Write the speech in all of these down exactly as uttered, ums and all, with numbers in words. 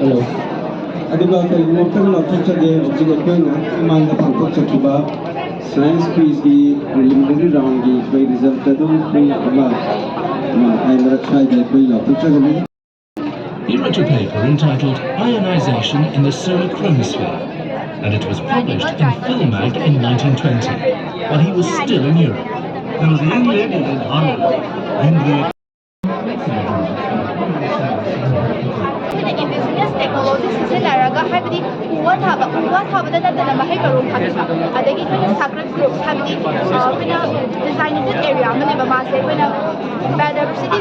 Hello. ꯑꯗꯨꯒ ꯀꯔꯤꯒꯨꯝꯕ ꯑꯝꯇꯪ ꯂꯥꯎꯊꯣꯛꯆꯒꯦ, ꯍꯧꯖꯤꯛ ꯑꯩꯈꯣꯏ ꯉꯥꯏꯍꯥꯛ ꯃꯃꯥꯡꯗ ꯄꯥꯡꯊꯣꯛꯆꯈꯤꯕ ꯁꯥꯏꯟꯁ ꯀ꯭ꯋꯤꯖꯀꯤ ꯄ꯭ꯔꯤꯂꯤꯃꯤꯅꯔꯤ ꯔꯥꯎꯟꯒꯤ ꯑꯩꯈꯣꯏ ꯔꯤꯖꯜꯠ ꯑꯗꯨ ꯄꯨꯡ ꯑꯃ ꯃꯈꯥꯏ ꯃꯔꯛ ꯁ꯭ꯋꯥꯏꯗ ꯑꯩꯈꯣꯏ ꯂꯥꯎꯊꯣꯛꯆꯒꯅꯤ꯫ He wrote a paper entitled Ionization in the Solar Chromosphere, and it was published in Film Mag in nineteen twenty, while he was still in Europe. There was a young lady named Anna, Henrietta. ꯑꯩꯈꯣꯏꯅ indigenous technology ꯁꯤꯖꯤꯟꯅꯔꯒ, ꯍꯥꯏꯕꯗꯤ ꯎ ꯋꯥ ꯊꯥꯕ, ꯎ ꯋꯥ ꯊꯥꯕꯗ ꯅꯠꯇꯅ ꯃꯍꯩ ꯃꯔꯣꯡ ꯊꯥꯕꯤꯕ, ꯑꯗꯒꯤ ꯑꯩꯈꯣꯏꯅ ꯁꯥꯀ꯭ꯔꯠ ꯒ꯭ꯔꯨꯞ, ꯍꯥꯏꯕꯗꯤ ꯑꯩꯈꯣꯏꯅ ꯗꯤꯖꯥꯏꯅꯦꯇꯦꯠ ꯑꯦꯔꯤꯌꯥ ꯑꯃꯅꯦꯕ, ꯃꯥꯁꯦ ꯑꯩꯈꯣꯏꯅ ꯕꯥꯏꯑꯣꯗꯥꯏꯕꯔꯁꯤꯇꯤ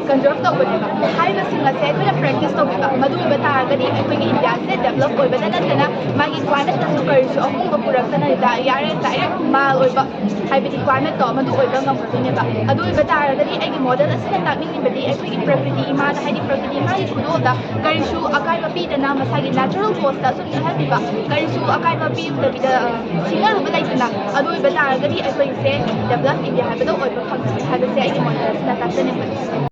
ꯀꯟꯖꯔꯚ ꯇꯧꯕꯅꯦꯕ꯫ ꯍꯥꯏꯔꯤꯕꯁꯤꯡ ꯑꯁꯦ ꯑꯩꯈꯣꯏꯅ ꯄ꯭ꯔꯦꯛꯇꯤꯁ ꯇꯧꯕꯤꯕ, ꯃꯗꯨ ꯑꯣꯏꯕ ꯇꯥꯔꯒꯗꯤ ꯑꯩꯈꯣꯏꯒꯤ ꯏꯟꯗꯤꯌꯥꯁꯦ ꯗꯦꯕꯂꯞ ꯑꯣꯏꯕꯗ ꯅꯠꯇꯅ ꯃꯥꯒꯤ ꯀ꯭ꯂꯥꯏꯃꯦꯠꯇꯁꯨ ꯀꯔꯤꯁꯨ ꯑꯍꯣꯡꯕ ꯄꯨꯔꯛꯇꯅ ꯗꯥꯏꯔꯦꯛ ꯃꯥꯏꯜ ꯑꯣꯏꯕ, ꯍꯥꯏꯕꯗꯤ ꯀ꯭ꯂꯥꯏꯃꯦꯠꯇꯣ ꯃꯗꯨ ꯑꯣꯏꯕ ꯉꯝꯒꯗꯣꯏꯅꯦꯕ꯫ ꯑꯗꯨ ꯑꯣꯏꯕ ꯇꯥꯔꯒꯗꯤ ꯑꯩꯒꯤ ꯃꯣꯗꯦꯜ ꯑꯁꯤꯅ ꯇꯥꯛꯅꯤꯡꯉꯤꯕꯗꯤ ꯑꯩꯈꯣꯏꯒꯤ ꯄ꯭ꯔꯀ꯭ꯔꯤꯇꯤ ꯏꯃꯥꯗ, ꯍꯥꯏꯗꯤ ꯄ꯭ꯔꯀ꯭ꯔꯤꯇꯤ ꯏꯃꯥꯒꯤ ꯈꯨꯗꯣꯜꯗ ꯀꯔꯤꯁꯨ ꯑꯀꯥꯏꯕ ꯄꯤꯗꯅ ꯃꯁꯥꯒꯤ ꯅꯦꯆꯔꯦꯜ ꯀꯣꯁꯇ ꯑꯁꯨꯝ ꯆꯠꯍꯟꯕꯤꯕ, ꯀꯔꯤꯁꯨ ꯑꯀꯥꯏꯕ ꯄꯤꯗꯕꯤꯗ, ꯑ, ꯁꯤꯡꯅꯔꯨꯕ ꯂꯩꯇꯅ꯫ ꯑꯗꯨ ꯑꯣꯏꯕ ꯇꯥꯔꯒꯗꯤ ꯑꯩꯈꯣꯏꯁꯦ ꯗꯦꯕꯂꯞ ꯏꯟꯗꯤꯌꯥ ꯍꯥꯏꯕꯗꯣ ꯑꯣꯏꯕ ꯐꯪꯒꯅꯤ ꯍꯥꯏꯕꯁꯦ ꯑꯩꯒꯤ ꯃꯣꯗꯦꯜ ꯑꯁꯤꯅ ꯇꯥꯛꯆꯅꯤꯡꯕꯅꯤ꯫